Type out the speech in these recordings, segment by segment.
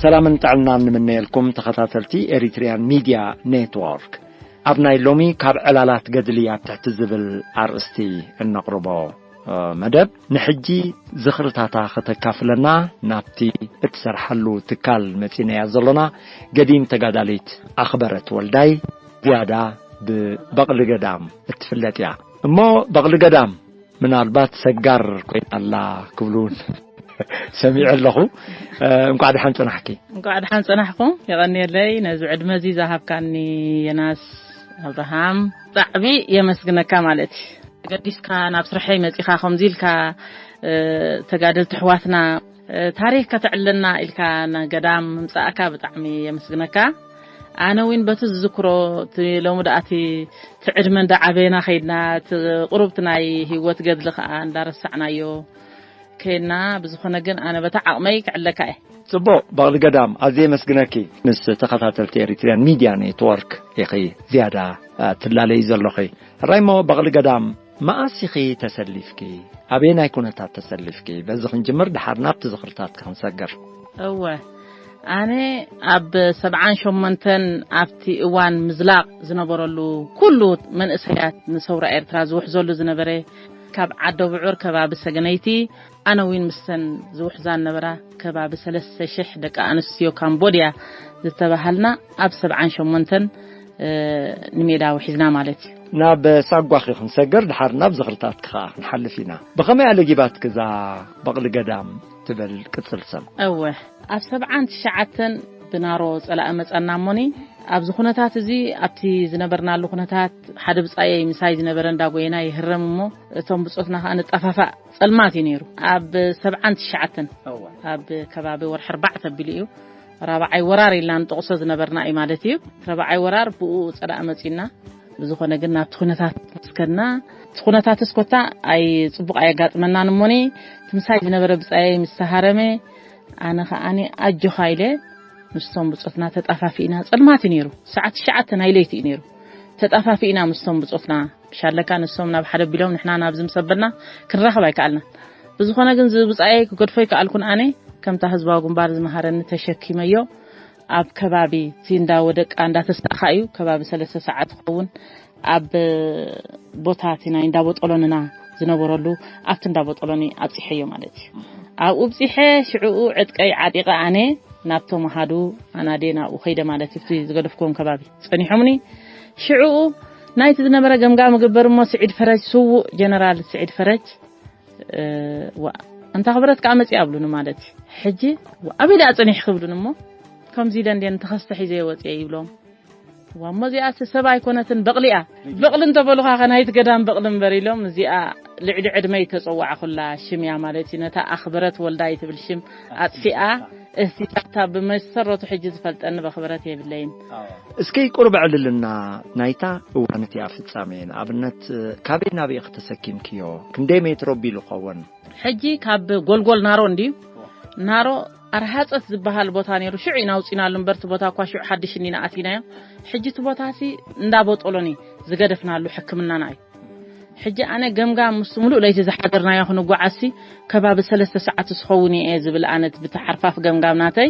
ሰላምን ጥዕናን ንምነየልኩም ተኸታተልቲ ኤሪትሪያን ሚድያ ኔትወርክ። ኣብ ናይ ሎሚ ካብ ዕላላት ገድሊ ኣብ ትሕቲ ዝብል ኣርእስቲ እነቕርቦ መደብ፣ ንሕጂ ዝኽርታታ ከተካፍለና ናብቲ እትሰርሓሉ ትካል መጺናያ ዘሎና ገዲም ተጋዳሊት ኣኽበረት ወልዳይ ዝያዳ ብበቕሊ ገዳም እትፍለጥ እያ። እሞ በቕሊ ገዳም ምናልባት ሰጋር ኮይና ኣላ ክብሉ እውን ሰሚዐ ኣለኹ። እንኳዕ ደሓን ጽናሕኪ። እንኳዕ ደሓን ጽናሕኩም። የቐንየለይ ነዚ ዕድመ እዚ ዝሃብካኒ የናስ ኣብርሃም። ብጣዕሚ የመስግነካ ማለት እዩ። ገዲስካ ናብ ስርሐይ መጺኻ ከምዚ ኢልካ ተጋደልቲ ኣሕዋትና ታሪኽ ከተዕልና ኢልካ ንገዳም ምምጻእካ ብጣዕሚ የመስግነካ። ኣነ እውን በቲ ዝዝክሮ እቲ ሎሚ ደኣ እቲ ዕድመ እንዳዓበየና ከይድና እቲ ቁሩብቲ ናይ ህይወት ገድሊ ከኣ እንዳረሳዕናዮ ከይድና፣ ብዝኾነ ግን ኣነ በታ ዓቕመይ ክዕለካ እየ። ጽቡቕ በቕሊ ገዳም ኣዝየ የመስግነኪ። ምስ ተኸታተልቲ ኤሪትሪያን ሚድያ ኔትወርክ ኢኺ ዝያዳ ትላለይ ዘለኺ። ሕራይ እሞ በቕሊ ገዳም መኣስ ኢኺ ተሰሊፍኪ? ኣበየናይ ኩነታት ተሰሊፍኪ? በዚ ክንጅምር ድሓር ናብቲ ዝኽርታት ክንሰግር። እወ ኣነ ኣብ ሰብዓን ሸሞንተን ኣብቲ እዋን ምዝላቕ ዝነበረሉ ኩሉ መንእሰያት ንሰውራ ኤርትራ ዝውሕዘሉ ዝነበረ ካብ ዓዶ ብዑር ከባቢ ሰገነይቲ ኣነ እውን ምስተን ዝውሕዛ ነበራ ከባቢ ሰለስተ ሽሕ ደቂ ኣንስትዮ ካምቦድያ ዝተባሃልና ኣብ ሰብዓን ሸሞንተን ንሜዳ ውሒዝና ማለት እዩ። ናብ ሳጓኺ ክንሰገር ድሓር ናብ ዝኽርታትኪ ኸኣ ክንሓልፍ ኢና። ብኸመይ ኣለጊባትኪ እዛ በቕሊ ገዳም ትብል ቅጽል ስም? እወ ኣብ ሰብዓን ትሽዓተን ብናሮ ጸላኢ መጸና እሞኒ ኣብዚ ኩነታት እዚ ኣብቲ ዝነበርናሉ ኩነታት ሓደ ብጻየይ ምሳይ ዝነበረ እንዳጎየና ይህረም እሞ እቶም ብጾትና ከኣ ንጠፋፋእ ጸልማት እዩ ነይሩ። ኣብ ሰብዓን ትሽዓተን ኣብ ከባቢ ወርሒ ኣርባዕተ ኣቢሉ እዩ ራብዓይ ወራር ኢልና ንጠቕሶ ዝነበርና እዩ ማለት እዩ። ራብዓይ ወራር ብኡ ጸላኢ መጺና ብዝኾነ ግን ናብቲ ኩነታት ተስከና እቲ ኩነታት እስኮታ ኣይ ጽቡቕ ኣየጋጥመናን እሞኒ ትምሳይ ዝነበረ ብጻየይ ምስ ተሃረመ ኣነ ከኣኒ ኣጆኻ ኢለ ምስቶም ብጾትና ተጣፋፊእና ጸልማት እዩ ነይሩ። ሰዓት ትሽዓተ ናይ ለይቲ እዩ ነይሩ። ተጣፋፊእና ምስቶም ብጾትና ብሻለካ ንሶም ናብ ሓደ ቢሎም ንሕና ናብዚ ምስ ኣበልና ክንራኸብ ኣይከኣልናን። ብዝኾነ ግን ዝብጻየይ ክገድፎ ኣይከኣልኩን። ኣነ ከምታ ህዝባዊ ግንባር ዝመሃረኒ ተሸኪመዮ ኣብ ከባቢ እቲ እንዳ ወደቃ እንዳተስታኻ እዩ ከባቢ ሰለስተ ሰዓት ዝኸውን ኣብ ቦታ እቲ ናይ እንዳቦጦሎንና ዝነበረሉ ኣብቲ እንዳቦጦሎኒ ኣብፂሐዮ ማለት እዩ። ኣብኡ ብፂሐ ሽዕኡ ዕጥቀይ ዓጢቐ ኣነ ናብቶም ኣሃዱ ኣናዴ ናብኡ ከይደ ማለት እዩ። እቲ ዝገደፍክዎም ከባቢ ፀኒሖምኒ። ሽዕኡ ናይቲ ዝነበረ ገምጋም እግበር እሞ ስዒድ ፈረጅ ስዉእ ጀነራል ስዒድ ፈረጅ ዋ እንታ ክብረት ከዓ መፂኣ ኣብሉኒ ማለት እዩ። ሕጂ ኣበይ ደኣ ፀኒሕ ክብሉን እሞ ከምዚ ኢለ እንዴ ንተኸስተ ሒዘ ወፅየ ይብሎም። ዋ እሞ እዚኣ ሰብ ኣይኮነትን በቕሊኣ በቕሊ እንተበሉኻ ከናይቲ ገዳም በቕሊ እምበር ኢሎም እዚኣ ልዕሊ ዕድመይ ተፀዋዕኹላ ሽም እያ ማለት እዩ። ነታ ኣኽብረት ወልዳይ ትብል ሽም ኣጥፊኣ እህቲታታ ብመሰረቱ ሕጂ ዝፈልጠኒ በኽብረት የብለይን። እስኪ ቁርብ ዕልልና ናይታ እዋን እቲኣ ፍጻሜ ንኣብነት ካበይ ናበይ ተሰኪምክዮ? ክንደይ ሜትሮ ቢሉ ኸውን? ሕጂ ካብ ጎልጎል ናሮ እንድዩ ናሮ ኣርሃፀት ዝበሃል ቦታ ነይሩ ሽዑ ኢና ውፂናሉ እምበር እቲ ቦታ እኳ ሽዑ ሓድሽ እንዲና ኣቲናዮ። ሕጂ እቲ ቦታ ሲ እንዳቦጦሎኒ ዝገደፍናሉ ሕክምናና እዩ። ሕጂ ኣነ ገምጋም ምስ ሙሉእ ለይቲ ዝሓደርናዮ ክንጓዓዝሲ ከባቢ ሰለስተ ሰዓት ዝኸውን እየ ዝብል ኣነት ብቲ ሓርፋፍ ገምጋም ናተይ።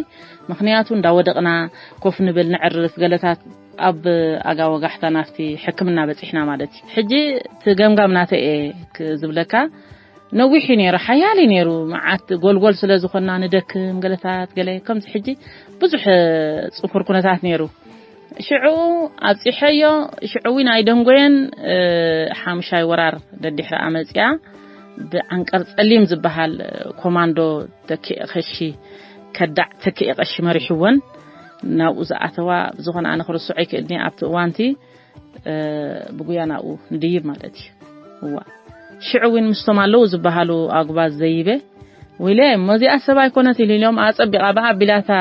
ምኽንያቱ እንዳወደቕና ኮፍ ንብል ንዕርፍ ገለታት ኣብ ኣጋ ወጋሕታ ናፍቲ ሕክምና በፂሕና ማለት እዩ። ሕጂ እቲ ገምጋም ናተይ እየ ዝብለካ ነዊሕ እዩ ነይሩ ሓያል እዩ ነይሩ። መዓት ጎልጎል ስለ ዝኾንና ንደክም ገለታት ገለ ከምዚ ሕጂ ብዙሕ ፅንኩር ኩነታት ነይሩ። ሽዑ ኣብፂሐዮ ሽዑ እውን ኣይደንጎየን። ሓሙሻይ ወራር ደድሕሪ ኣመፅያ ብዓንቀር ፀሊም ዝበሃል ኮማንዶ ተኪኤ ቀሺ ከዳዕ ተኪኤ ቀሺ መሪሕወን ናብኡ ዝኣተዋ ዝኾነ ኣነ ክርስዖ ኣይክእልኒ ኣብቲ እዋንቲ ብጉያ ናብኡ ንድይብ ማለት እዩ። እዋ ሽዑ እውን ምስቶም ኣለዉ ዝበሃሉ ኣጉባዝ ዘይበ ወይለ እሞ እዚኣ ሰብ ኣይኮነት ኢሉ ኢሎም ኣጸቢቓ ብኣ ኣቢላታ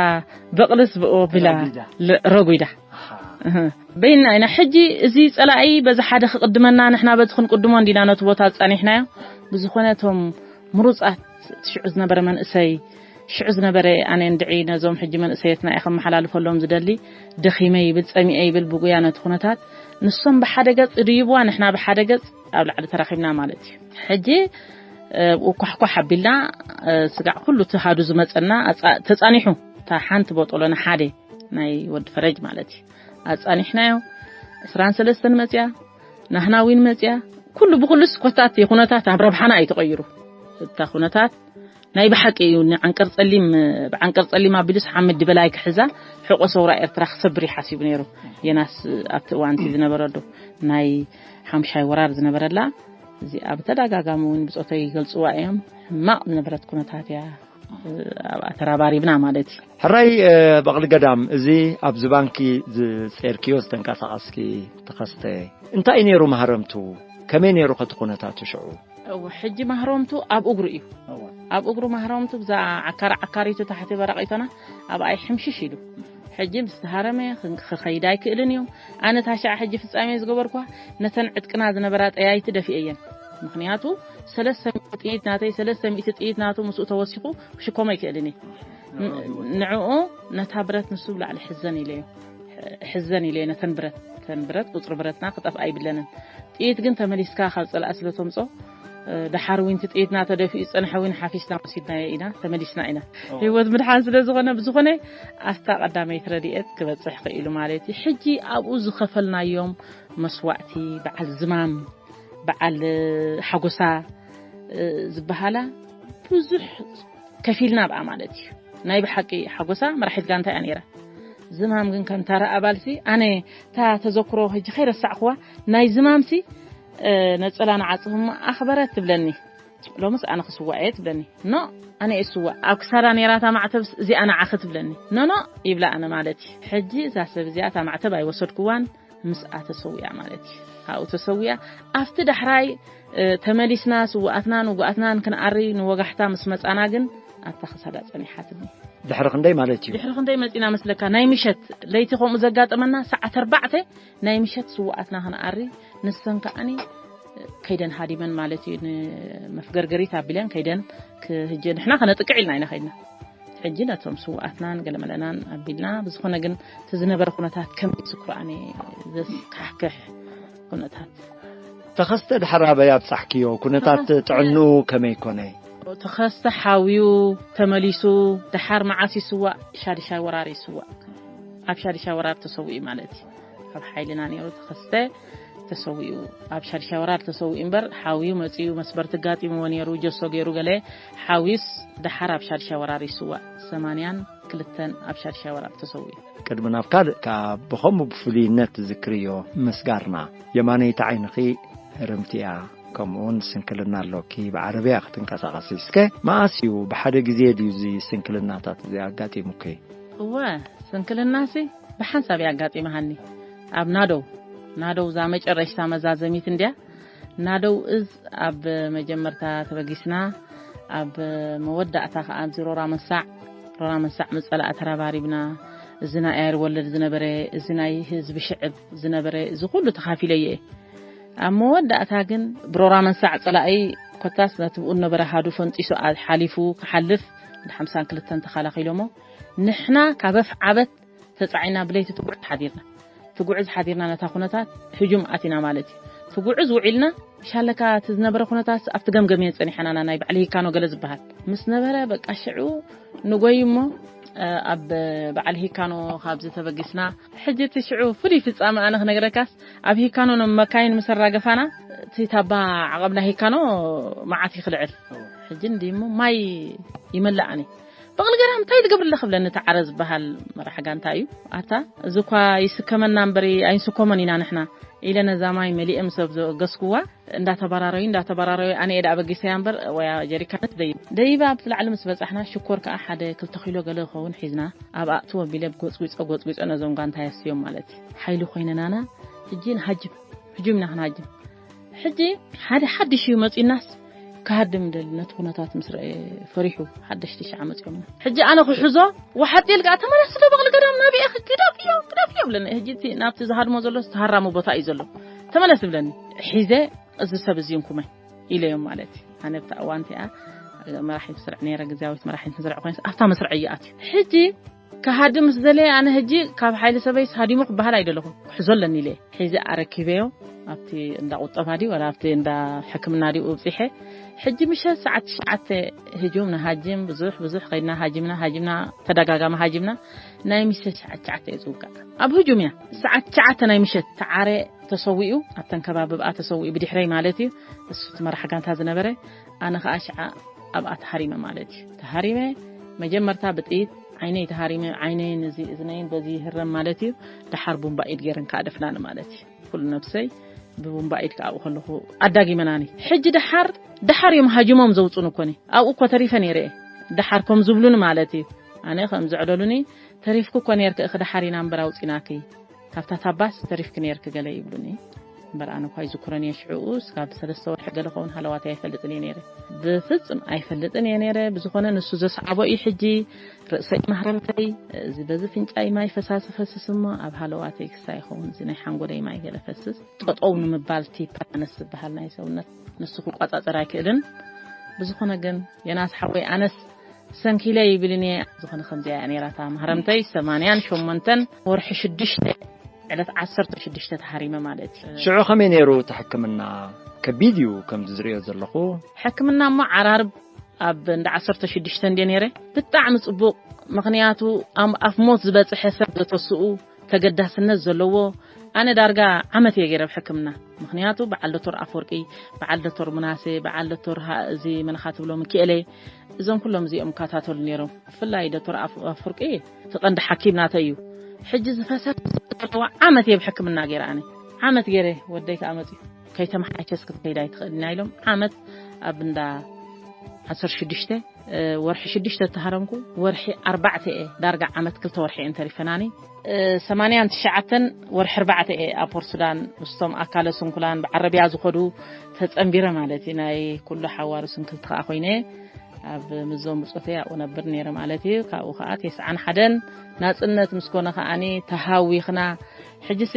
በቕልስ ብኦ ቢላ ረጒዳ። ረጒዳ። ኣሃ። እህ። በይና ኢና ሕጂ እዚ ጸላኢ በዚ ሓደ ክቕድመና ንሕና በዚ ክንቅድሞ እንዲና ነቲ ቦታ ጻኒሕናዮ። ብዝኾነ እቶም ምሩጻት ሽዑ ዝነበረ መንእሰይ ሽዑ ዝነበረ ኣነ እንድዒ ነዞም ሕጂ መንእሰየትና እየ ከመሓላልፈሎም ዝደሊ ደኺመ ይብል ጸሚኤ ይብል ብጉያ ነቲ ኩነታት ንሶም ብሓደ ገጽ ድይብዋ ንሕና ብሓደ ገጽ ኣብ ላዕሊ ተራኺብና ማለት እዩ። ሕጂ እ፣ ኳሕኳሕ ኣቢልና እ፣ ስጋዕ ኩሉ እቲ ሃዱ ዝመጸና ኣጻ- ተጻኒሑ እታ ሓንቲ ቦጦሎና ሓደ ናይ ወዲ ፈረጅ ማለት እዩ። ኣጻኒሕናዮ። ዕስራን ሰለስተን መጽያ፣ ናህና ዊን መጽያ፣ ኩሉ ብኩሉስ ኮታት ኩነታት ኣብ ረብሓና እዩ ተቐይሩ። እታ ኩነታት ናይ ብሓቂ እዩ። ንዓንቀር ጸሊም፣ ብዓንቀር ጸሊም ኣቢሉስ ሓመድ ድበላይ ክሕዛ፣ ሕቆ ሰውራ ኤርትራ ክሰብር እዩ ሓሲቡ ነይሩ። የናስ ኣብቲ እዋንቲ ዝነበረ ዶ ናይ ሓምሻይ ወራር ዝነበረላ፣ እዚኣ ብተደጋጋሚ እውን ብጾተይ ይገልጽዋ እዮም። ሕማቕ ዝነበረት ኩነታት እያ። ኣብኣ ተራባሪብና ማለት እዩ። ሕራይ፣ እ፣ በቕሊ ገዳም፣ እዚ ኣብዚ ባንኪ ዝጸርክዮ ዝተንቀሳቐስኪ ተኸስተ፣ እንታይ እዩ ነይሩ ማህረምቱ? ከመይ ነይሩ ከቲ ኩነታቱ ሽዑ? እወ፣ ሕጂ ማህረምቱ ኣብ እግሩ እዩ። እወ። ኣብ እግሩ ማህረምቱ ብዛ ዓካር ዓካሪቱ ታሕቲ በረቒቶና ኣብኣይ ሕምሽሽ ኢሉ። ሕጂ ምስ ተሃረመ ክን-፣ ክኸይድ ኣይክእልን እዩ። ኣነ ታሻዕ ሕጂ ፍጻሜ ዝገበርኳ ነተን ዕጥቅና ዝነበራ ጠያይቲ ደፊኤየን። ምኽንያቱ ሰለስተ ሚእቲ ጥይት ናተይ፣ ሰለስተ ሚእቲ ጥይት ናቱ ምስኡ ተወሲኹ ክሽከሞ ኣይክእልን እዩ። ን-፣ ንዕኡ ነታ ብረት ንሱ ብላዕሊ ሕዘን ኢለዮ። ሕዘን ኢለዮ ነተን ብረት። ተን ብረት ቁጽሪ ብረትና ክጠፍኣ ኣይብለንን። ጥይት ግን ተመሊስካ ካብ ጸላእ ስለ ተምጾ፣ እ፣ ደሓር ዊንቲ ጥይትና ተደፊኡ ዝጸንሐ ዊን ሓፊስና ወሲድናዮ ኢና፣ ተመሊስና ኢና። ኦ። ህይወት ምድሓን ስለ ዝኾነ፣ ብዝኾነ ኣፍታ ቀዳመይቲ ረድኤት ክበጽሕ ክኢሉ ማለት እዩ። ሕጂ ኣብኡ ዝኸፈልናዮም መስዋእቲ፣ በዓል ዝማም፣ በዓል ሓጎሳ፣ እ፣ ዝበሃላ ብዙሕ ከፊልና ብኣ ማለት እዩ። ናይ ብሓቂ ሓጎሳ መራሒት ጋንታ እያ ነይራ። ዝማም ግን ከም ታራ ኣባልሲ፣ ኣነ እታ ተዘክሮ ሕጂ ከይረሳዕኩዋ፣ ናይ ዝማምሲ፣ እ፣ ነጸላ ንዓጽፍ እሞ ኣኽበረት ትብለኒ። ሎምስ ኣነ ክስዋእ እየ ትብለኒ። ኖ፣ ኣነ እየ ዝስዋእ። ኣብ ክሳዳ ነይራ እታ ማዕተብስ እዚኣ ንዓኺ ትብለኒ። ኖ፣ ኖ፣ ይብላ ኣነ ማለት እዩ። ሕጂ እዛ ሰብ እዚኣ እታ ማዕተብ ኣይወሰድኩዋን፣ ምስኣ ተሰዊኣ ማለት እዩ። ኣብኡ ተሰዊኣ፣ ኣብቲ ዳሕራይ፣ እ፣ ተመሊስና ስውኣትናን ውጉኣትናን ክንኣሪ ንወጋሕታ ምስ መጻና ግን ኣብታ ክሳዳ ጸኒሓትኒ። ድሕሪ ክንደይ ማለት እዩ? ድሕሪ ክንደይ መጺና መስለካ? ናይ ምሸት ለይቲ ከምኡ ዘጋጠመና ሰዓት ኣርባዕተ ናይ ምሸት ስውኣትና ክንኣሪ፣ ንሰን ከኣኒ ከይደን ሃዲመን ማለት እዩ። ንመፍገርገሪት ኣቢለን ከይደን ክህጀ ንሕና ከነጥቅዕ ኢልና ኢና ከይድና። ሕጂ ነቶም ስውኣትናን ገለመለናን ኣቢልና፣ ብዝኾነ ግን እቲ ዝነበረ ኩነታት ከም ይዝክሮ ኣነ ዘስካሕክሕ ኩነታት። ተኸስተ ድሓር ኣበይ ኣብጻሕክዮ? ኩነታት ተኸስተ ጥዕንኡ ከመይ ኮነ? ተኸስተ ሓውዩ ተመሊሱ፣ ድሓር መዓስ ይስዋእ? ሻድሻይ ወራር ይስዋእ። ኣብ ሻድሻይ ወራር ተሰዊኡ ማለት እዩ። ኣብ ሓይልና ነይሩ ተኸስተ ተሰዊኡ። ኣብ ሻድሻይ ወራር ተሰዊኡ እምበር፣ ሓውዩ መጺኡ መስበርቲ ጋጢምዎ ነይሩ፣ ጀሶ ገይሩ ገለ። ሓውዩስ ድሓር ኣብ ሻድሻይ ወራር ይስዋእ። ሰማንያን ክልተን ኣብ ሻድሻይ ወራር ተሰዊኡ። ቅድሚ ናብ ካልእ ከኣ ብኸምኡ ብፍሉይነት ትዝክርዮ ምስጋርና። የማነይቲ ዓይንኺ ህርምቲ እያ፣ ከምኡውን ስንክልና ኣሎኪ፣ ብዓረብያ ክትንቀሳቐሲ። እስከ መኣስ እዩ፣ ብሓደ ግዜ ድዩ እዚ ስንክልናታት እዚ ኣጋጢሙኪ? እወ፣ ስንክልናሲ ብሓንሳብ እያ ኣጋጢማሃኒ። ኣብ ናደው፣ ናደው እዛ መጨረሽታ መዛዘሚት እንድያ። ናደው እዝ ኣብ መጀመርታ ተበጊስና፣ ኣብ መወዳእታ ከኣ ኣብዚ ሮራ መንሳዕ፣ ሮራ መንሳዕ ምጸላእ ተረባሪብና፣ እዚ ናይ ኣየር ወለድ ዝነበረ፣ እዚ ናይ ህዝቢ ሽዕብ ዝነበረ፣ እዚ ኩሉ ተኻፊለዮ እየ። ኣብ መወዳእታ ግን ብሮራ መንሳዕ ጸላኢ ኮታስ ነቲ ብኡ ነበረ ሃዱ ፈንጢሱ ኣ-፣ ሓሊፉ ክሓልፍ፣ እንዳ ሓምሳን ክልተን ተኸላኺሎሞ፣ ንሕና ካብ ኣፍዓበት ተጻዒና ብለይቲ ትጉዕዝ ሓዲርና። ትጉዕዝ ሓዲርና ነታ ኩነታት ህጁም ኣቲና ማለት እዩ። ትጉዕዝ ውዒልና፣ ሻለካ እቲ ዝነበረ ኩነታት ኣብቲ ገምገም እየን ጸኒሓናና፣ ናይ በዓል ሂካኖ ገለ ዝበሃል ምስ ነበረ፣ በቃ ሽዑ ንጎይ እሞ፣ እ፣ ኣብ በዓል ሂካኖ ካብዚ ተበጊስና። ሕጂ እቲ ሽዑ ፍሉይ ፍጻመ ኣነ ክነግረካስ፣ ኣብ ሂካኖ ን-፣ መካይን ምስ ኣራገፋና፣ እቲ ታባ ዓቐብና ሂካኖ መዓት ይኽልዕል። ሕጂ እንዲ እሞ ማይ ይመልኣኒ። በቕሊ ገዳም እንታይ ትገብርለ ክብለኒ፣ እቲ ዓረ ዝበሃል መራሕ ጋንታ እዩ። ኣታ፣ እዚ እኳ ይስከመና እምበር ኣይንስከሞን ኢና ንሕና፣ ኢለ ነዛ ማይ መሊኤ ምስ ኣበገስኩዋ፣ እንዳተባራረዩ፣ እንዳተባራረዩ፣ ኣነ እየ ደኣ ኣበጊሰያ እምበር፣ ወያ ጀሪካነት ደይብ-፣ ደይባ ኣብቲ ላዕሊ ምስ በጻሕና፣ ሽኮር ከኣ ሓደ ክልተ ኪሎ ገለ ክኸውን ሒዝና፣ ኣብ ኣእትዎ ኣቢለ ጎጽጒጸ፣ ጎጽጒጸ ነዞም ጋንታ የስዮም ማለት እዩ። ሓይሊ ኮይነናና፣ ሕጂ ንሃጅም፣ ህጁም ኢና ክንሃጅም። ሕጂ ሓደ ሓድሽ እዩ መጺኡናስ፣ ክሃድም ደሊ ነቲ ኩነታት ምስ ረአ ፈሪሑ፣ ሓደሽቲ ሻዕ መጺኦምና። ሕጂ ኣነ ክሕዞ፣ ወሓጥ ኢልካ፣ "ተመለስ ዶ በቕሊ ገዳም፣ ናበይ ኢኺ? ግደፍዮ፣ ግደፍዮ" ይብለኒ። ሕጂ እቲ ናብቲ ዝሃድሞ ዘሎ ዝተሃራሙ ቦታ እዩ ዘሎ። "ተመለስ" ይብለኒ። ሒዘ፣ "እዚ ሰብ እዚ እንኩመ" ኢለዮም ማለት እዩ። ኣነ ብታ እዋን እቲኣ መራሒት ስርዕ ነይረ፣ ግዝያዊት መራሒት ስርዕ ኮይነስ ኣብታ መስርዕ እየ ኣትዩ። ሕጂ ክሃድም ምስ ደለየ ኣነ ሕጂ ካብ ሓይሊ ሰበይስ ሃዲሙ ክበሃል ኣይደለኹ። ክሕዞ ኣለኒ ኢለ ሒዘ ኣረኪበዮ። ኣብቲ እንዳ ቁጠባ ድዩ ወላ ኣብቲ እንዳ ሕክምና ድዩ ኣብጺሐ። ሕጂ ምሸት ሰዓት ትሽዓተ ህጁም ንሃጅም ብዙሕ ብዙሕ ከይድና ሃጅምና ሃጅምና ተደጋጋሚ ሃጅምና ናይ ምሸት ሰዓት ትሽዓተ እየ ዝውጋእ። ኣብ ህጁም እያ ሰዓት ትሽዓተ ናይ ምሸት ተዓረ ተሰዊኡ ኣብተን ከባቢ ብኣ ተሰዊኡ ብድሕረይ ማለት እዩ። እሱ እቲ መራሕ ጋንታ ዝነበረ ኣነ ኸኣ ሽዓ ኣብኣ ተሃሪመ ማለት እዩ። ተሃሪመ መጀመርታ ብጥይት ዓይነይ ተሃሪመ ዓይነይን እዚ እዝነይን በዚ ይህረም ማለት እዩ። ደሓር ቡምባ ኢድ ገይረን ከኣ ደፍናኒ ማለት እዩ። ኩሉ ነብሰይ ብቡምባ ኢድ ከኣ ኣብኡ ከለኹ ኣዳጊመናኒ። ሕጂ ደሓር ደሓር እዮም ሃጅሞም ዘውፁን እኮኒ ኣብኡ እኮ ተሪፈ ነይረ እየ። ደሓር ከም ዝብሉኒ ማለት እዩ። ኣነ ከም ዘዕለሉኒ ተሪፍኩ እኮ ነይርክ እኽ ደሓር ኢና እምበር ኣውፂናኪ ካብታ ታባስ ተሪፍክ ነይርክ ገለ ይብሉኒ። እምበር ኣነ እኳ ይዝክሮን እየ ሽዕኡ እስካብ ሰለስተ ወርሒ ገለ ኸውን ሃለዋት ኣይፈልጥን እየ ነይረ። ብፍፅም ኣይፈልጥን እየ ነይረ። ብዝኾነ ንሱ ዘስዓቦ እዩ። ሕጂ ርእሰይ ማህረምተይ እዚ በዚ ፍንጫይ ማይ ፈሳሲ ፈስስ እሞ ኣብ ሃለዋተይ ክሳ ይኸውን እዚ ናይ ሓንጎለይ ማይ ገለ ፈስስ ጠጠው ንምባል ቲፓ ኣነስ ዝበሃል ናይ ሰውነት ንሱ ክቋፃፀር ኣይክእልን። ብዝኾነ ግን የናስ ሓወይ ኣነስ ሰንኪለ ይብልን እየ። ዝኾነ ከምዚኣ እያ ነይራታ ማህረምተይ ሰማንያን ሸሞንተን ወርሒ ሽዱሽተ ዕለት ዓሰርተ ሽዱሽተ ተሃሪመ ማለት እዩ። ሽዑ ከመይ ነይሩ እቲ ሕክምና? ከቢድ እዩ ከምዚ ዝርእዮ ዘለኹ። ሕክምና እሞ ዓራርብ ኣብ እንዳ ዓሰርተ ሽዱሽተ እንደ ነይረ ብጣዕሚ ጽቡቕ። ምኽንያቱ ኣም- ኣፍ ሞት ዝበጽሐ ሰብ ዘተስኡ ተገዳስነት ዘለዎ ኣነ ዳርጋ ዓመት እየ ገይረ ኣብ ሕክምና። ምኽንያቱ በዓል ዶክተር ኣፈወርቂ፣ በዓል ዶክተር ምናሴ፣ በዓል ዶክተር ሃ- እዚ መንኻ ትብሎ ምክኤለ እዞም ኩሎም እዚኦም ይከታተሉ ነይሮም። ብፍላይ ዶክተር ኣፍ- ኣፈወርቂ እቲ ቀንዲ ሓኪም ናተይ እዩ። ሕጂ ዝፈሰስ ዘለዎ ዓመት እየ ብሕክምና ገይረ ኣነ ዓመት ገይረ ወደይ ከኣ መፅዩ ከይተመሓየሸስ ክትከይድ ኣይትኽእልን ኢና ኢሎም ዓመት ኣብ እንዳ ዓሰርተ ሽዱሽተ ወርሒ ሽዱሽተ ተሃረምኩ። ወርሒ ኣርባዕተ እየ ዳርጋ ዓመት ክልተ ወርሒ እየን ተሪፈናኒ። ሰማንያን ትሽዓተን ወርሒ ኣርባዕተ እየ ኣብ ፖርት ሱዳን ምስቶም ኣካለ ስንኩላን ብዓረብያ ዝኸዱ ተጸንቢረ ማለት እዩ። ናይ ኩሉ ሓዋሩ ስንክልቲ ከኣ ኮይነ ኣብ ምዞም ብጾተይ ኣብኡ ነብር ነይረ ማለት እዩ። ካብኡ ከኣ ተስዓን ሓደን ናጽነት ምስ ኮነ ከኣኒ ተሃዊኽና። ሕጂሲ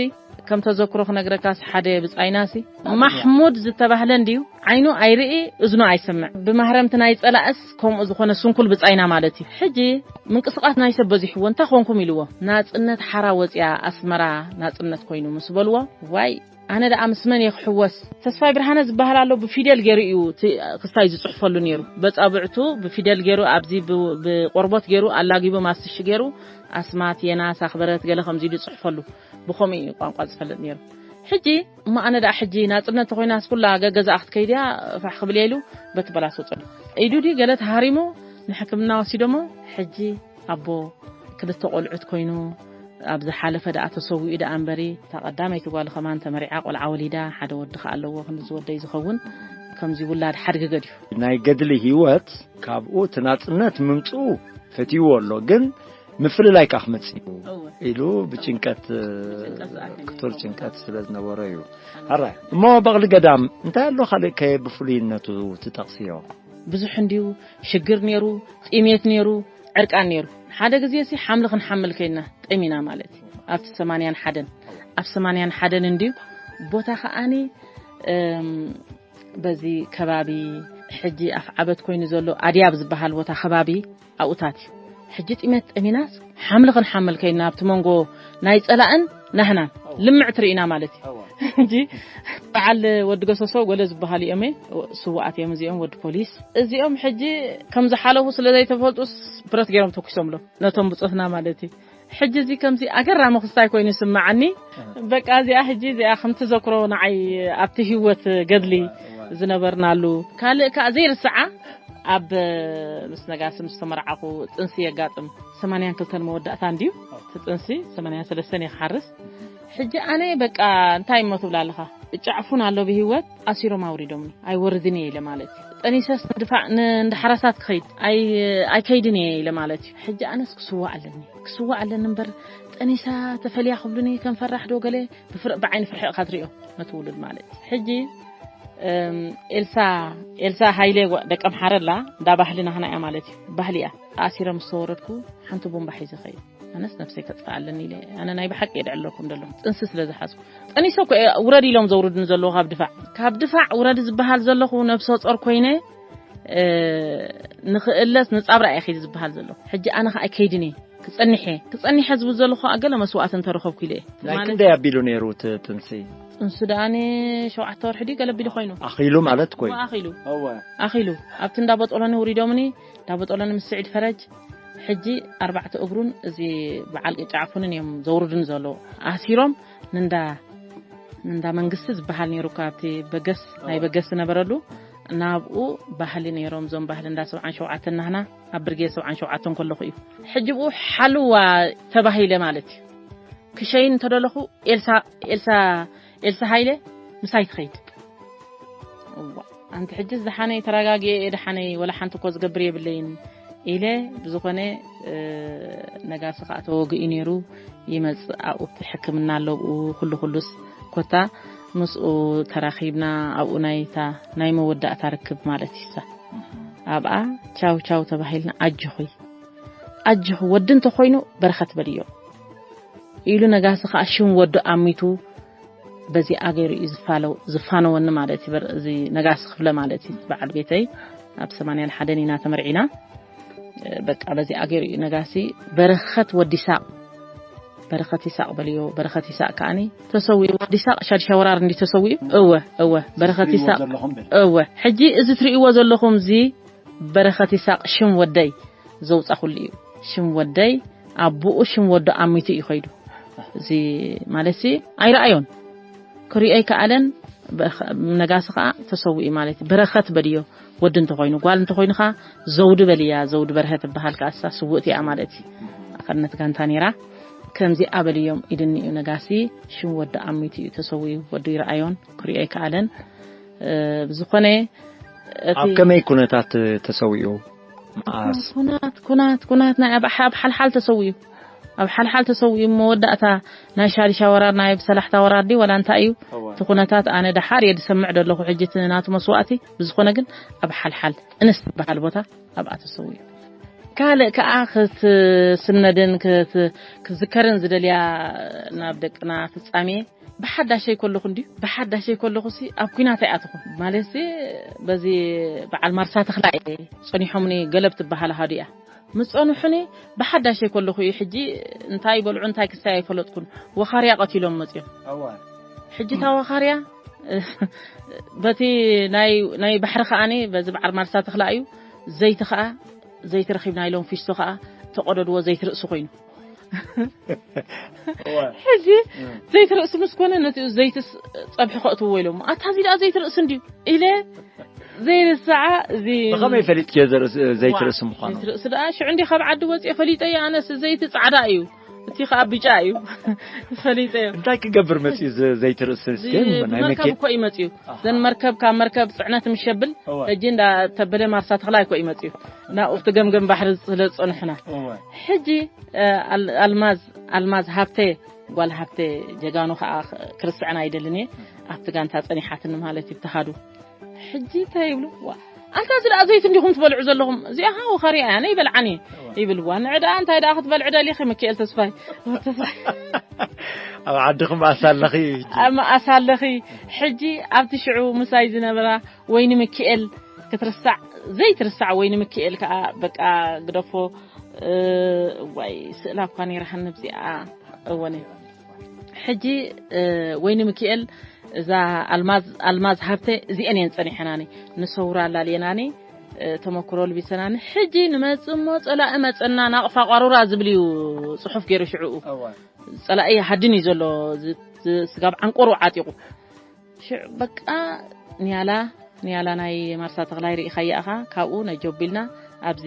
ከም ተዘክሮ ክነግረካስ ሓደ ብጻይናሲ ማሕሙድ ዝተባህለ እንድዩ ዓይኑ ኣይርኢ እዝኑ ኣይሰምዕ። ብማህረምቲ ናይ ጸላእስ ከምኡ ዝኾነ ስንኩል ብጻይና ማለት እዩ። ሕጂ ምንቅስቃስ ናይ ሰብ በዚሕዎ እንታይ ኮንኩም ኢልዎ። ናጽነት ሓራ ወጽያ ኣስመራ ናጽነት ኮይኑ ምስ በልዎ ዋይ ኣነ ደኣ ምስ መን እየ ክሕወስ? ተስፋይ ብርሃነ ዝበሃል ኣሎ ብፊደል ገይሩ እዩ እቲ ክስታይ ዝጽሕፈሉ ነይሩ። በጻብዕቱ ብፊደል ገይሩ ኣብዚ ብ- ብቆርቦት ገይሩ ኣላጊቡ ማስትሽ ገይሩ ኣስማት የናስ ኣኽበረት ገለ ከምዚ ኢሉ ይጽሕፈሉ። ብኸምኡ እዩ ቋንቋ ዝፈልጥ ነይሩ። ሕጂ እሞ ኣነ ደኣ ሕጂ ናጽነት ተኾይናስ ኩላ ገገዛኣ ክትከይድ እያ ፋሕ ክብል እየ ኢሉ በቲ በላስ ወጸሉ። ኢዱ ድዩ ገለ ተሃሪሙ ንሕክምና ወሲዶሞ ሕጂ ኣቦ ክልተ ቆልዑት ኮይኑ ኣብ ዝሓለፈ ደኣ ተሰዊኡ ደኣ እምበሪ እታ ቀዳመይቲ ጓል ከማን ተመሪዓ ቆልዓ ወሊዳ ሓደ ወዲ ከኣ ኣለዎ ክንዲ ዝወደይ ዝኸውን ከምዚ ውላድ ሓድጊ ገድዩ። ናይ ገድሊ ህይወት ካብኡ እቲ ናጽነት ምምጽኡ ፈትይዎ ኣሎ ግን ምፍልላይ ከኣ ክመጽእ እዩ እወ። ኢሉ ብጭንቀት ብጭንቀት ዝኣክል እዩ። ክቱር ጭንቀት ስለ ዝነበሮ እዩ። ኣራይ እሞ በቕሊ ገዳም እንታይ ኣሎ ካልእ ከ ብፍሉይነቱ ትጠቕስዮ? ብዙሕ እንድዩ ሽግር ነይሩ፣ ጥሜት ነይሩ፣ ዕርቃን ነይሩ። ሓደ ግዜ ሲ ሓምሊ ክንሓምል ከይና ጠሚና ማለት እዩ። ኣብቲ ሰማንያን ሓደን ኣብ ሰማንያን ሓደን እንድዩ ቦታ ከኣኒ እም፣ በዚ ከባቢ ሕጂ ኣፍ ዓበት ኮይኑ ዘሎ ኣድያብ ዝበሃል ቦታ ከባቢ ኣብኡታት እዩ። ሕጂ ጥሜት ጠሚናስ ሓምሊ ክንሓምል ከይና ኣብቲ መንጎ ናይ ጸላእን ናህናን ልምዕ ትርኢና ማለት እዩ። ሕጂ በዓል ወዲ ገሰሶ ጎለ ዝበሃሉ እዮም እየ። ስዋኣት እዮም እዚኦም ወዲ ፖሊስ። እዚኦም ሕጂ ከም ዝሓለፉ ስለ ዘይተፈልጡስ ብረት ገይሮም ተኩሶምሎም ነቶም ብጾትና ማለት እዩ። ሕጂ እዚ ከምዚ ኣገራሚ ክስታይ ኮይኑ ይስምዓኒ። በቃ እዚኣ ሕጂ እዚኣ ከም ትዘክሮ ንዓይ ኣብቲ ህይወት ገድሊ ዝነበርናሉ። ካልእ ከኣ ዘይርስዓ ኣብ ምስ ነጋሲ ምስ ተመርዓኹ ጥንሲ የጋጥም። ሰማንያን ክልተን መወዳእታ እንድዩ። እቲ ጥንሲ ሰማንያን ሰለስተን እየ ክሓርስ። ሕጂ ኣነ በቃ እንታይ እሞ ትብላ ኣለኻ? እጫ ዕፉን ኣሎ ብህይወት ኣሲሮም ኣውሪዶምኒ። ኣይወርድን እየ ኢለ ማለት እዩ። ጠኒሰስ ንድፋዕ ን- ንዳሕራሳት ክኸይድ ኣይ- ኣይከይድን እየ ኢለ ማለት እዩ። ሕጂ ኣነስ ክስዋእ ኣለኒ ክስዋእ ኣለኒ እምበር ጠኒሳ ተፈልያ ክብሉኒ ከም ፈራሕ ዶ ገለ ብፍር- ብዓይኒ ፍርሒ ኢኻ ትሪኦ ነቲ ውሉድ ማለት እዩ። ሕጂ እም፣ ኤልሳ ኤልሳ ሃይለ ጓ- ደቀምሓረ ኣላ እንዳ ባህሊ ናህና እያ ማለት እዩ። ባህሊ እያ። ኣሲረ ምስ ተወረድኩ ሓንቲ ቡምባ ሒዘ ኸይድ ኣነስ ነብሰይ ከጥፍእ ኣለኒ ኢለ ኣነ ናይ ብሓቂ የድዕለኩም ደሎ ጥንሲ ስለ ዝሓዝኩ ጠኒሰ እኮ እየ ውረድ ኢሎም ዘውርድኒ ዘለዉ ካብ ድፋዕ ካብ ድፋዕ ውረድ ዝበሃል ዘለኹ ነብሰ ጾር ኮይነ እ፣ ንኽእለስ ንጻብራ እየ ኸይድ ዝበሃል ዘለኹ ሕጂ ኣነ ኸኣ ኣይከይድን እየ ክጸንሕ እየ። ክጸንሕ እየ ዝብል ዘለኹ ገለ መስዋእቲ እንተረኸብኩ ኢለ እየ። ናይ ማለት ክንደይ ኣቢሉ ነይሩ እቲ ጥንሲ? ጥንሱ ደኣ ሸውዓተ ወርሒ ድዩ ገለ ኣቢሉ ኮይኑ። ኣኺሉ ማለት ኮይኑ። ኣኺሉ። እወ። ኣኺሉ። ኣብቲ እንዳ በጦሎኒ ውሪዶምኒ፣ እንዳ በጦሎኒ ምስ ስዒድ ፈረጅ፣ ሕጂ ኣርባዕተ እግሩን እዚ በዓል ቅጫ ዓፉንን እዮም ዘውርዱን ዘለዉ። ኣሲሮም ንንዳ፣ ንንዳ መንግስቲ ዝበሃል ነይሩ እኮ ኣብቲ በገስ፣ ናይ በገስ ዝነበረሉ፣ ናብኡ ባህሊ ነይሮም። እዞም ባህሊ እንዳ ሰብዓን ሸውዓተን ናህና ኣብ ብርጌድ ሰብዓን ሸውዓተን ከለኹ እዩ። ሕጂ ብኡ ሓልዋ ተባሂለ ማለት እዩ። ክሸይን እንተደለኹ ኤልሳ፣ ኤልሳ፣ ኤልሳ ሃይለ ምሳይ ትኸይድ። እዋ፣ ኣንቲ ሕጂ ዝሓነይ ተረጋጊኤ እየ፣ ድሓነይ ወላ ሓንቲ እኮ ዝገብር የብለይን ኢለ። ብዝኾነ፣ እ፣ ነጋሲ ከኣ ተወግኡ ነይሩ። ይመጽእ ኣብኡ፣ እቲ ሕክምና ኣሎ ኣብኡ፣ ኩሉ ኩሉስ ኮታ ምስኡ ተራኺብና፣ ኣብኡ ናይታ ናይ መወዳእታ ርክብ ማለት እዩ። እሳ ኣብኣ ቻው ቻው ተባሂልና፣ ኣጆኺ፣ ኣጆኺ፣ ወዲ እንተኾይኑ በረኸት በልዮ ኢሉ፣ ነጋሲ ከኣ ሽም ወዱ ኣሚቱ በዚኣ ገይሩ እዩ ዝፋለው-፣ ዝፋነወኒ ማለት እዩ። በር-፣ እዚ ነጋሲ ክፍለ ማለት እዩ። በዓል ቤተይ ኣብ ሰማንያን ሓደን ኢና ተመርዒና። በቃ በዚኣ ገይሩ እዩ ነጋሲ። በረኸት ወዲ ይሳቕ፣ በረኸት ይሳቕ በልዮ። በረኸት ይሳቕ ከኣኒ ተሰዊኡ። ወዲ ይሳቕ ሻድሻ ወራር እንዲ ተሰዊኡ። እወ፣ እወ፣ በረኸት ይሳቕ። እወ፣ ሕጂ እዚ ትርእይዎ ዘለኹም እዚ በረኸት ይሳቕ ሽም ወደይ ዘውጻኹሉ እዩ። ሽም ወደይ፣ ኣቦኡ ሽም ወዱ ኣሚቱ እዩ ኸይዱ። እዚ ማለት ሲ ኣይረኣዮን፣ ክሪኦ ኣይከኣለን። በ-፣ ነጋሲ ኸኣ ተሰዊኡ ማለት እዩ። በረኸት በድዮ ወዲ እንተኾይኑ፣ ጓል እንተኾይኑ ኸኣ ዘውዲ በልያ፣ ዘውዲ በርሀ ትበሃል ከኣ እሳ ስውእቲ እያ ማለት እዩ። ኣኸርነት ጋንታ ነይራ። ከምዚ ኣበልዮም ኢድኒ እዩ ነጋሲ፣ ሽም ወዲ ኣሚቱ እዩ ተሰዊኡ። ወዱ ይረኣዮን ክሪኦ ኣይከኣለን። እ፣ ብዝኾነ እቲ ኣብ ከመይ ኩነታት ተሰዊኡ? መዓስ? ኩናት፣ ኩናት፣ ኩናት ናይ ኣብ፣ ኣብ ሓልሓል ተሰዊኡ። ኣብ ሓልሓል ተሰዊኡ። መወዳእታ ናይ ሻድሻ ወራር፣ ናይ ብሰላሕታ ወራር ድዩ ወላ እንታይ እዩ? እወ። እቲ ኩነታት ኣነ ደሓር እየ ዝሰምዕ ዘለኹ ሕጂ እቲ ናቱ መስዋእቲ። ብዝኾነ ግን ኣብ ሓልሓል እንስ ዝበሃል ቦታ ኣብኣ ተሰዊኡ። ካልእ ከኣ ክትስነድን ክት-፣ ክትዝከርን ዝደልያ ናብ ደቅና ፍጻሜ ብሓዳሸይ ከለኹ እንድዩ፣ ብሓዳሸይ ከለኹ ሲ ኣብ ኲናት ኣይኣተኹን። ማለት ሲ በዚ በዓል ማርሳ ተኽላ እየ ጸኒሖምኒ ገለብ ትበሃል ኣሃዱ እያ። ምስ ጸንሑኒ ብሓዳሸይ ከለኹ እዩ። ሕጂ እንታይ ይበልዑ እንታይ ክስታይ ኣይፈለጥኩን። ወኻርያ ቀቲሎም መጽዮም። እዋ። ሕጂ እታ ወኻርያ በቲ ናይ፣ ናይ ባሕሪ ከኣኒ በዚ በዓል ማርሳ ተኽላ እዩ። ዘይቲ ከኣ፣ ዘይቲ ረኺብና ኢሎም ፊስቶ ከኣ ተቐደድዎ ዘይቲ ርእሲ ኮይኑ። እዋ። ሕጂ እም። ዘይቲ ርእሲ ምስ ኮነ ነቲ ዘይትስ ጸብሒ ከእትዎ ኢሎም። ኣታ እዚ ደኣ ዘይቲ ርእሲ እንድዩ ኢለ ዘይርስዓ እዚ ብኸመይ ፈሊጥክዮ ዘርእስ-፣ ዘይቲ ዋ፣ ርእሲ ምዃኑ? ዘይቲ ርእሲ ደኣ ሽዑ እንዲ ካብ ዓዲ ወፂኦ ፈሊጠዮ። ኣነስ ዘይቲ ጻዕዳ እዩ፣ እቲ ከኣ ብጫ እዩ። ፈሊጠዮ። እንታይ ክገብር መፅዩ ዘ-፣ ዘይቲ ርእሲ? እዚ እስኪ ናይ ብመርከብ መኪ-፣ እኮ እዩ መፅዩ። ኣሃ። ዘን መርከብ ካብ መርከብ ፅዕነት ምሸብል እወ። ሕጂ እንዳ ተበለ ማርሳ ተኽላይ እኮ እዩ መፅዩ። ናብኡ ኣብቲ ገምገም ባሕሪ ስለ ዝፀንሑና። እወ። ሕጂ፣ እ፣ ኣል-፣ ኣልማዝ፣ ኣልማዝ ሃብተ፣ ጓል ሃብተ ጀጋኑ ከኣ ክርስዕና ኣይደልን እየ። ኣብቲ ጋንታ ጸኒሓትኒ ማለት እዩ፣ ተኻዱ። ሕጂ እንታይ ይብሉ? ዋ፣ ኣንታ እዚ ደኣ ዘይቲ እንዲኹም ትበልዑ ዘለኹም? እዚኣ ኸኣ ወኻርያ እያ፣ ኣነ ይበልዓኒ እወ። ይብልዋ። ንዕ ደኣ እንታይ ደኣ ክትበልዑ ደሊኺ? ምክኤል ተስፋይ። ተስፋይ። ኣብ ዓድኹም ኣሳለኺ ሕጂ። ኣብ መኣስ ኣለኺ። ሕጂ ኣብቲ ሽዑ ምሳይ ዝነበራ ወይኒ ምክኤል ክትርሳዕ ዘይትርሳዕ ወይኒ ምክኤል ከኣ በቃ ግደፎ። እ፣ ዋይ፣ ስእላ እኳ ነይራሃኒ ኣብዚኣ እወነ። ሕጂ፣ እ፣ ወይኒ ምክኤል፣ እዛ ኣልማዝ፣ ኣልማዝ ሃብተ፣ እዚአን እየን ጸኒሐናኒ። ንሰውራ ኣላልየናኒ፣ እ፣ ተመክሮ ልቢሰናኒ። ሕጂ ንመጽእ እሞ ጸላኢ መጸና፣ ናቕፋ ቋሩራ ዝብል እዩ ጽሑፍ ገይሩ ሽዕኡ። እዋ። ጸላኢ ሃድን እዩ ዘሎ፣ ዝ-፣ ዝ-፣ ስጋብ ዓንቆሩ ዓጢቑ። ሽዕ በቃ ንያላ፣ ንያላ ናይ ማርሳ ተኽላይ ርኢኻያ ኢኻ፣ ካብኡ ነጆ ኣቢልና ኣብዚ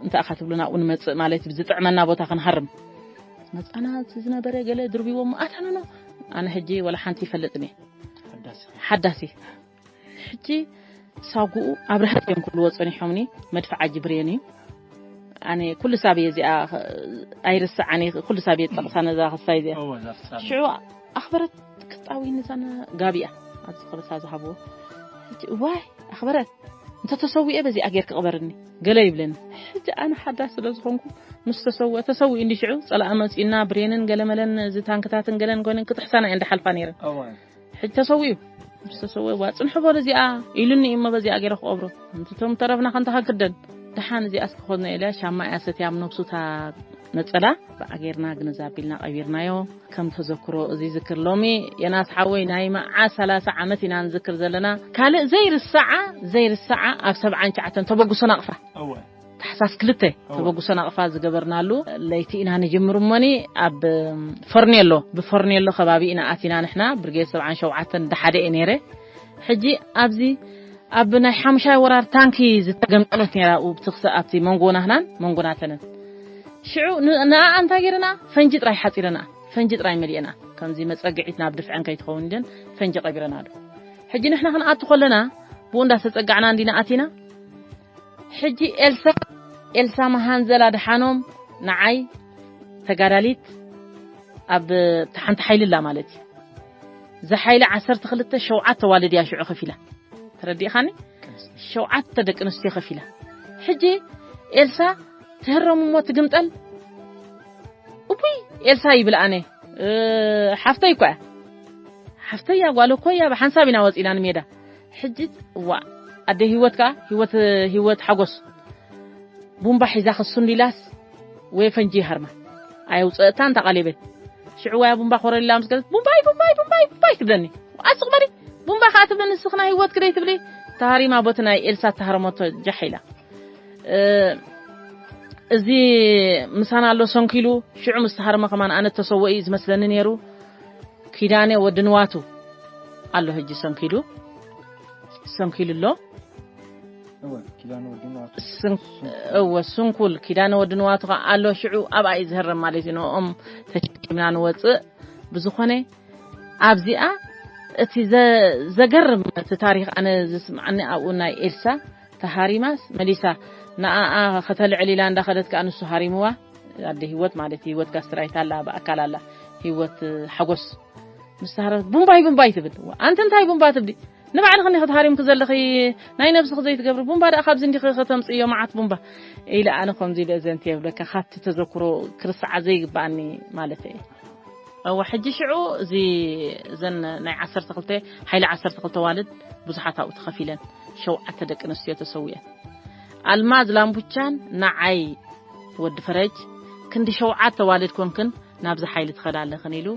እንታይ ኢኻ ትብሉ ናብኡ ንመጽእ ማለት እዩ፣ ዝጥዕመና ቦታ ክንሃርም። መጻና እቲ ዝነበረ ገለ ድርቢቦሞ፣ ኣታ ኖኖ፣ ኣነ ሕጂ ወላ ሓንቲ ይፈልጥን እየ። ሓዳሲ። ሓዳሲ። ሕጂ ሳጉኡ ኣብ ርሀት እዮም ክብልዎ ጸኒሖምኒ፣ መድፍዓ ጅብሬን እዩ። ኣነ ኩሉ ሳብ እየ እዚኣ ኣይርስዓን እየ፣ ኩሉ ሳብ እየ ዝጠቕሳ ነዛ ክስታይ እዚኣ። እወ፣ እዛ ፍጻሜ። ሽዑ ኣኽበረት ክትጣዊ ንዛና ጋቢኣ ኣብዚ ከበሳ ዝሃብዎ። ሕጂ እዋይ ኣኽበረት እንተ ተሰዊኤ በዚኣ ጌርኪ ቅበርኒ ገለ ይብለኒ። ሕጂ ኣነ ሓዳስ ስለ ዝኾንኩ ምስ ተሰውአ፣ ተሰዊኡ እንዲ ሽዑ ጸላኢ መጺኡና ብሬንን ገለመለን እዚ ታንክታትን ገለን ኮይነን ክጥሕሳና እየን ድሓልፋ ነይረን። እወ። ሕጂ ተሰዊኡ። ምስ ተሰወ፣ "ዋ፣ ጽንሑ በሉ እዚኣ" ኢሉኒ እዩ እሞ በዚኣ ገይረ ክቐብሮ። እቶም ተረፍና ከንታ ክንክደን። ደሓን እዚኣስ ክኾን ኢለ ሻማ እያ ሰትያ ኣብ ነብሱ እታ ነጸላ። ብኣ ጌርና ግንዛብ ኢልና ቀቢርናዮ። ከም ተዘክሮ እዚ ዝክር ሎሚ የናስ ሓወይ ናይ መዓ ሰላሳ ዓመት ኢና ንዝክር ዘለና። ካልእ ዘይርሳዓ ዘይርሳዓ ኣብ ሰብዓን ትሽዓተን ተበግሶ ናቕፋ። እወ ታሕሳስ ክልተ ተበግሶ ናቕፋ ዝገበርናሉ ለይቲ ኢና ንጅምር እሞኒ ኣብ ፈርኔሎ ብፈርኔሎ ከባቢ ኢና ኣቲና ንሕና ብርጌድ ሰብዓን ሸውዓተን ደሓደ እየ ነይረ። ሕጂ ኣብዚ ኣብ ናይ ሓሙሻይ ወራር ታንኪ ዝተገምጠለት ነይራ ኣብኡ ብትኽሲ ኣብቲ መንጎ ናህናን መንጎ ናተንን። ሽዑ ን- ንኣ እንታይ ገይረና? ፈንጂ ጥራይ ሓፂረና፣ ፈንጂ ጥራይ መሊእና፣ ከምዚ መፀግዒት ናብ ድፍዐን ከይትኸውን ኢለን ፈንጂ ቀቢረና ኣሎ። ሕጂ ንሕና ክንኣቱ ከለና ብኡ እንዳተፀጋዕና እንዲና ኣቲና። ሕጂ ኤልሳ ኤልሳ መሃንዘላ ደሓኖም ንዓይ ተጋዳሊት ኣብ ሓንቲ ሓይሊ ኣላ ማለት እዩ። እዛ ሓይሊ ዓሰርተ ክልተ ሸውዓተ ዋልድ እያ ሽዑ ከፊላ። ተረዲእኻኒ? ሸውዓተ ደቂ ኣንስትዮ ከፊላ። ሕጂ ኤልሳ ትህረም እሞ ትግምጠል። እቡይ ኤልሳ ይብል ኣነ። እ፣ ሓፍተይ እኮ እያ። ሓፍተይ እያ፣ ጓል እኮ እያ፣ ብሓንሳብ ኢና ወፂና ንሜዳ። ሕጂ ዋ ኣደ ህይወት ከኣ ህይወት ህይወት ሓጎስ ቡምባ ሒዛ ክሱን ኢላስ ወይ ፈንጂ ይሃርማ። ኣየውፅአታን ተቓሌበት። ሽዑ ዋያ ቡምባ ኮረሊላ ምስ ገለት ቡምባይ ቡምባይ ቡምባይ ቡምባይ ትብለኒ። ኣስቕ በሊ ቡምባ ከኣ ትብለኒ። ንስኽና ህይወት ክደይ ትብሊ? ተሃሪማ ቦቲ ናይ ኤልሳ ተሃረመቶ ጃሕ ኢላ። እ፣ እዚ ምሳና ኣሎ ሰንኪሉ። ሽዑ ምስ ተሃርመ ከማን ኣነ ተሰወኢ እዩ ዝመስለኒ ነይሩ። ኪዳነ ወዲ ንዋቱ ኣሎ ሕጂ ሰንኪሉ፣ ሰንኪሉ ኣሎ። እወ ኪዳነ ወዲ ንዋቱ ስን- እወ ስንኩል ኪዳነ ወዲ ንዋቱ ከኣ ኣሎ። ሽዑ ኣብኣ እዩ ዝህረም ማለት እዩ። ንኦም ተሸኪምና ንወፅእ። ብዝኾነ ኣብዚኣ እቲ ዘ- ዘገርም እቲ ታሪኽ ኣነ ዝስምዓኒ ኣብኡ ናይ ኤልሳ ተሃሪማስ መሊሳ ንኣኣ ከተልዕል ኢላ እንዳኸደት ከኣ ንሱ ሃሪምዋ። ኣደ ህይወት ማለት እዩ፣ ህይወት ጋስትራይት ኣላ፣ ብኣካል ኣላ፣ ህይወት ሓጎስ ምስ ተሃረመት ቡምባይ ቡምባይ ትብል። ኣንቲ እንታይ ቡምባ ትብሊ? ንባዕልኺ እንዲኺ ተሃሪምኪ ዘለኺ፣ ናይ ነብስኺ ዘይትገብሪ ቡምባ ደኣ ካብዚ እንዲኺ ከተምጽእዮ መዓት ቡምባ ኢለ ኣነ ከምዚ ኢለ ዘንት የብለካ ካብቲ ተዘክሮ ክርስዓ ዘይግባኣኒ ማለት እየ። እወ ሕጂ ሽዑ እዚ እዘን ናይ ዓሰርተ ክልተ ሓይሊ ዓሰርተ ክልተ ዋልድ ብዙሓት ኣብኡ ተኸፊለን ሸውዓተ ደቂ ኣንስትዮ ተሰዊአን። ኣልማዝ ላምቡቻን ንዓይ ወዲ ፈረጅ ክንዲ ሸውዓተ ዋልድ ኮንክን ናብዚ ሓይሊ ትኸዳ ኣለኽን ኢሉ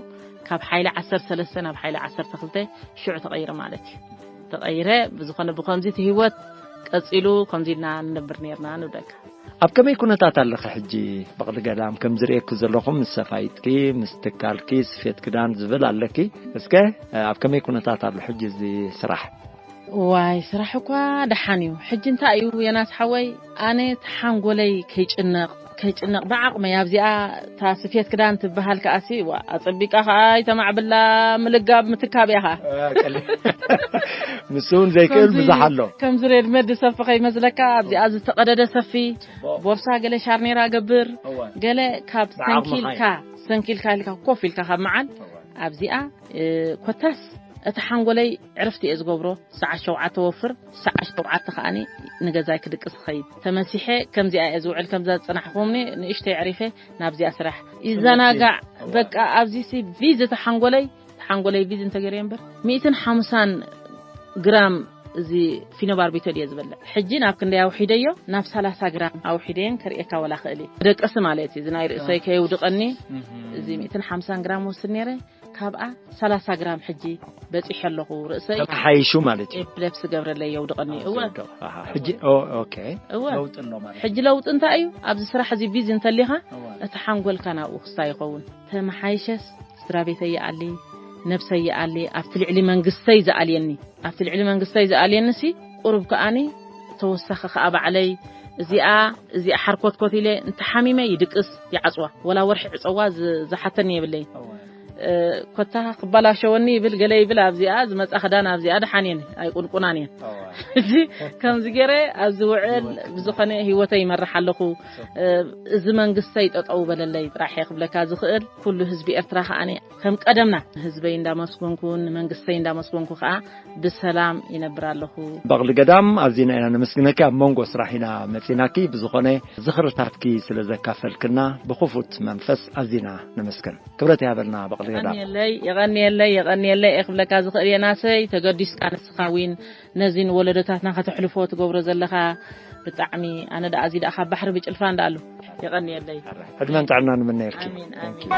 ካብ ሓይሊ ዓሰርተ ሰለስተ ናብ ሓይሊ ዓሰርተ ክልተ ሽዑ ተቐይረ ማለት እዩ። ተቐይረ ብዝኾነ ብኸምዚ እቲ ህይወት ቀጺሉ ከምዚ ኢልና ንነብር ነርና ንብለካ። ኣብ ከመይ ኩነታት ኣለኺ ሕጂ በቕሊ ገዳም? ከም ዝርእየኪ ዘለኹ ምስ ሰፋይጥኪ ምስ ትካልኪ ስፌት ክዳን ዝብል ኣለኪ። እስከ ኣብ ከመይ ኩነታት ኣሎ ሕጂ እዚ ስራሕ? ዋይ ስራሕ እኳ ደሓን እዩ። ሕጂ እንታይ እዩ የናስ ሓወይ፣ ኣነ ተሓንጎለይ ከይጭነቕ ከይጭነቕ ብዓቕመይ ኣብዚኣ እታ ስፌት ክዳን ትበሃል ከኣሲ ዋ ኣጸቢቃ ከኣ ኣይተማዕብላ ምልጋብ ምትካብ እያ ከኣ። ንሱ እውን ዘይክእል ብዙሕ ኣሎ። ከምዚ ሬድመድ ዝሰፊ ከይመስለካ ኣብዚኣ ዝተቐደደ ሰፊ ቦርሳ ገለ ሻርኔራ ገብር ገለ ካብ ሰንኪልካ ሰንኪልካ ኢልካ ኮፍ ኢልካ ካብ መዓል ኣብዚኣ ኮታስ እቲ ሓንጎለይ ዕርፍቲ እየ ዝገብሮ። ሰዓት ሸውዓተ ወፍር ሰዓት ሸውዓተ ከኣኒ ንገዛይ ክድቅስ ኸይድ ተመሲሐ። ከምዚኣ እየ ዝውዕል። ከምዛ ዝፅናሕኹምኒ ንእሽተይ ዕሪፈ ናብዚኣ ስራሕ ይዘናጋዕ። በቃ ኣብዚ ሲ ቪዝ እቲ ሓንጎለይ ሓንጎለይ ቪዝ እንተገይረ እምበር ሚእትን ሓምሳን ግራም እዚ ፊኖባርቢቶል እየ ዝበልዕ። ሕጂ ናብ ክንደይ ኣውሒደዮ? ናብ ሰላሳ ግራም ኣውሒደየን ከርእየካ ወላ ክእል እየ። ደቀሲ ማለት እዩ። እዚ ናይ ርእሰይ ከየውድቐኒ እዚ ሚእትን ሓምሳን ግራም ወስድ ነይረ። ካብኣ ሰላሳ ግራም ሕጂ በፂሐ ኣለኹ። ርእሰይ ተመሓይሹ ማለት እዩ። ኤፕለፕሲ ገብረለይ የውድቐኒ። እወ ሕጂ ኦ- ኦኬ እወ ለውጢ ኣሎ ማለት ሕጂ ለውጢ እንታይ እዩ? ኣብዚ ስራሕ እዚ ቢዚ እንተሊኻ እቲ ሓንጎልካ ናብኡ ክስታይ ይኸውን። ተመሓይሸስ ስድራ ቤተይ ይኣሊ፣ ነብሰይ ይኣሊ፣ ኣብቲ ልዕሊ መንግስተይ ዝኣልየኒ ኣብቲ ልዕሊ መንግስተይ ዝኣልየኒ ሲ ቁሩብ ከኣኒ ተወሳኺ ከኣ ባዕለይ እዚኣ እዚኣ ሓርኮትኮት ኢለ እንተሓሚመ ይድቅስ ይዓፅዋ ወላ ወርሒ ዕፀዋ ዝ- ዝሓተኒ የብለይ። ኮታ ክባላሸወኒ ይብል ገለ ይብል ኣብዚኣ ዝመፃ ክዳን ኣብዚኣ ደሓን እየን ኣይቁንቁናን እየን። እዚ ከምዚ ገይረ ኣብዚ ውዕል ብዝኾነ ህይወተይ ይመርሕ ኣለኹ። እዚ መንግስተይ ጠጠው በለለይ ጥራሕ እየ ክብለካ ዝኽእል። ኩሉ ህዝቢ ኤርትራ ከኣ ከም ቀደምና ህዝበይ እንዳመስጎንኩ ንመንግስተይ እንዳመስጎንኩ ከኣ ብሰላም ይነብር ኣለኹ። በቕሊ ገዳም ኣዚና ኢና ነመስግነኪ። ኣብ መንጎ ስራሕ ኢና መጺናኪ። ብዝኾነ ዝኽርታትኪ ስለ ዘካፈልክና ብኽፉት መንፈስ ኣዚና ነመስግን። ክብረት ይሃበልና በቕሊ ገዳም። የቐንየለይ የቐንየለይ የቐንየለይ እየ ክብለካ ዝኽእል እየ ናሰይ። ተገዲስካ ንስኻ ዊን ነዚ ንወለዶታትና ከተሕልፎ ትገብሮ ዘለኻ ብጣዕሚ ኣነ ደኣ እዚ ደኣ ካብ ባሕሪ ብጭልፋ እንዳኣሉ። የቐንየለይ። ዕድመን ጥዕና ንምነየልኪ። ኣሜን፣ ኣሜን።